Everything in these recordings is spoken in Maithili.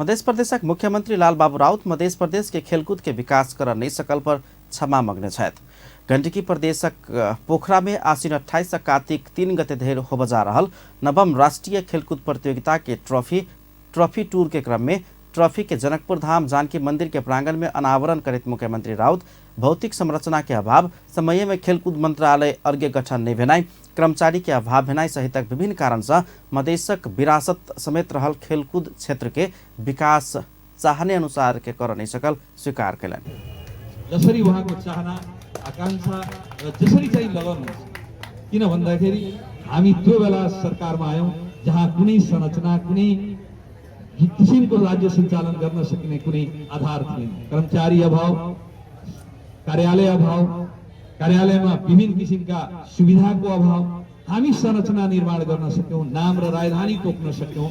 मध्य प्रदेशक मुख्यमंत्री लालबाबू राउत मध्य प्रदेश के खेलकूद के विकास कर नहीं सकल पर क्षमा मगने छथि। गण्डकी प्रदेशक पोखरा में आश्विन 28 कार्तिक 3 गते धरि होबय जा रहल नवम राष्ट्रीय खेलकूद प्रतियोगिता के ट्रॉफी टूर के क्रम में ट्रॉफी के जनकपुर धाम जानकी मंदिर के प्रांगण में अनावरण करैत मुख्यमंत्री राउत भौतिक संरचना के अभाव, समय में खेलकूद मंत्रालय अर्घ्य गठन नहीं भेनाई, कर्मचारी के अभाव भेनाई सहितक विभिन्न कारण से मधेशक विरासत समेत रहल खेलकूद क्षेत्र के विकास चाहने अनुसार के कर नहीं सकल स्वीकार कयलनि। जसरी उहाँको चाहना, आकांक्षा र जसरी चाहिँ लगन हुन्छ, किन भन्दाखेरि हामी त्यो बेला सरकारमा आयौँ जहाँ कुनै संरचना, कुनै किसिमको राज्य सञ्चालन गर्न सकिने कुनै आधार थिएन। कर्मचारी अभाव, कार्यालय अभाव, कार्यालयमा विभिन्न किसिमका सुविधाको अभाव। हामी संरचना निर्माण गर्न सक्यौँ, नाम र राजधानी तोक्न सक्यौँ।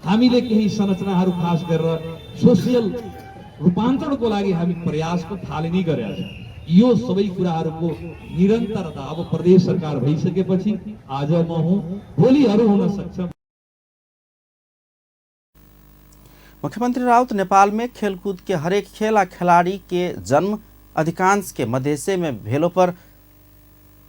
हामीले केही संरचनाहरू खास गरेर सोसियल रूपान्तरणको लागि हामी प्रयासको थालनी गरेका छौँ। यो सबै कुराहरूको निरन्तरता अब प्रदेश सरकार भइसकेपछि आज म हुँ, भोलि अरू हुन सक्छ। मुख्यमंत्री राउत नेपाल में खेलकूद के हरेक खेल आ खिलाड़ी के जन्म अधिकांश के मधेसे में भेलो पर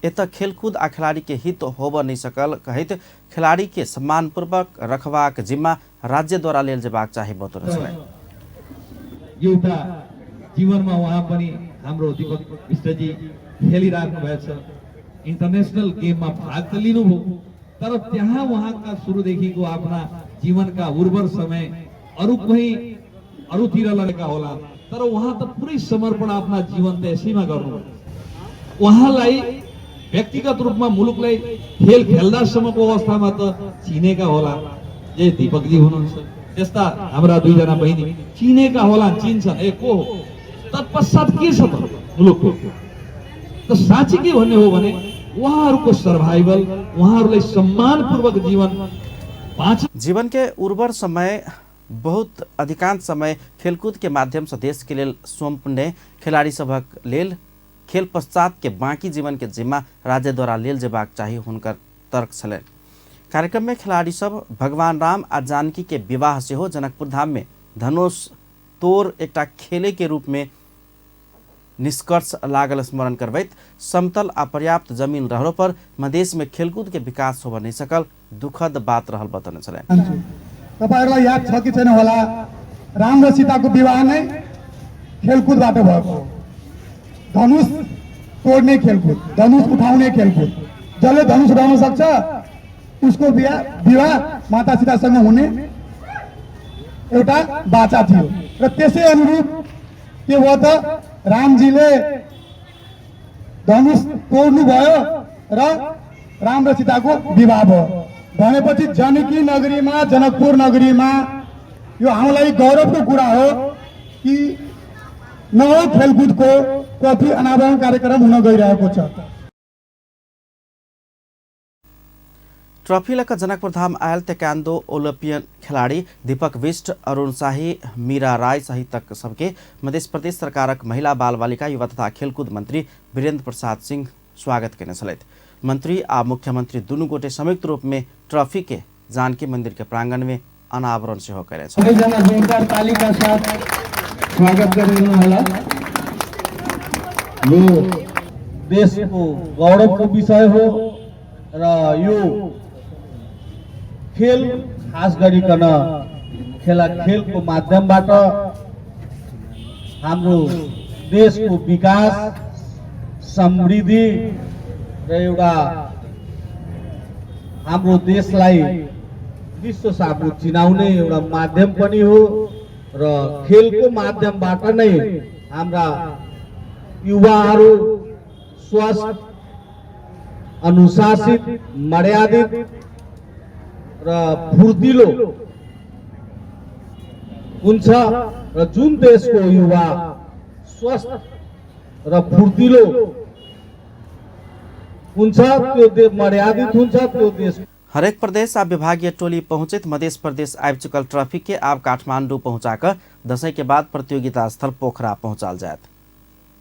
एतऽ खेलकूद आ खिलाड़ी के हित होबऽ नहीं सकल कहैत खिलाड़ी के सम्मानपूर्वक रखबाक जिम्मा राज्य द्वारा लेल जेबाक चाही बतौने छलनि। एउटा जीवनमा उहाँ पनि हाम्रो दीपक विष्टजी खेलिराख्नु भएछ, इन्टरनेसनल गेममा भाग त लिनुभयो, तर त्यहाँ उहाँका सुरुदेखिको आफ्ना जीवनका उर्वर समय अरू कहीँ अरूतिर लगेका होला, तर उहाँ त पुरै समर्पण आफ्ना जीवन त यसैमा गर्नुभयो। उहाँलाई व्यक्तिगत रूपमा मुलुकलाई खेल खेल्दासम्मको अवस्थामा त चिनेका होला, जे दीपकजी हुनुहुन्छ, त्यस्ता हाम्रा दुईजना बहिनी चिनेका होला, चिन्छन्, ए को हो, तत्पश्चात के छ त मुलुकको? त साँच्ची के भन्ने हो भने उहाँहरूको सर्भाइभल, उहाँहरूलाई सम्मानपूर्वक जीवन बाँच जीवन के उर्वर समय बहुत अधिकांश समय खेलकूद के माध्यम से देश के लेल सौंपने खिलाड़ी सभक लेल खेल पश्चात के बाकी जीवन के जिम्मा राज्य द्वारा लेल जेबाक चाही हुनकर तर्क छलनि। कार्यक्रम में खिलाड़ी सब भगवान राम आ जानकी के विवाह सेहो जनकपुर धाम में धनुष तोड़ एकटा खेले के रूप में निष्कर्ष लागल स्मरण करबैत समतल आ पर्याप्त जमीन रहलो पर मधेश में खेलकूद के विकास होबऽ नहीं सकल दुखद बात रहल बतौने छलनि। तपाईहरुलाई याद छ कि छैन होला, राम र सीताको विवाह नै खेलकुदबाट भएको। धनुष तोड्ने खेलकुद, धनुष उठाउने खेलकुद, जसले धनुष उठाउन सक्छ उसको विवाह माता सीतासँग हुने एउटा बाचा थियो र त्यसै अनुरूप के भयो त, रामजीले धनुष तोड्नु भयो र राम र सीताको विवाह भयो। भनेपछि जनकी नगरीमा, जनकपुर नगरीमा यो हामीलाई गौरवको कुरा हो कि नौ खेलकुदको ट्रफी अनावरण कार्यक्रम हुन गइरहेको छ। ट्रफी लग जनकपुर धाम आयल तेक्वान्दो ओलंपियन खिलाड़ी दीपक विष्ट, अरुण शाही, मीरा राय सहितक सबके मध्य प्रदेश सरकारक महिला बाल बालिका युवा तथा खेलकुद मंत्री वीरेंद्र प्रसाद सिंह स्वागत केने छलथि। मंत्री आ मुख्यमंत्री दुनू गोटे संयुक्त रूप में ट्रॉफी के जानकी मंदिर के प्रांगण में अनावरण सेहो केने छलथि। सबैजना जोरदार तालीका साथ स्वागत गरिदिनु होला। यो देशको गौरवको विषय हो र यो खेल खास गरिकन खेला खेलको माध्यमबाट हाम्रो देशको विकास, समृद्धि र एउटा हाम्रो देशलाई विश्व सामु चिनाउने एउटा माध्यम पनि हो र खेलको माध्यमबाट नै हाम्रा युवाहरू स्वस्थ, अनुशासित, मर्यादित र फुर्तिलो हुन्छ र जुन देशको युवा स्वस्थ र फुर्तिलो हुन्छ त्यो देश मर्यादित हुन्छ, त्यो देश। हरेक प्रदेश आ विभागीय टोली पहुँचैत मध्य प्रदेश आबि चुकल ट्रॉफी के आब काठमांडू पहुँचाकर दशैं के बाद प्रतियोगिता स्थल पोखरा पहुँचाल जायत।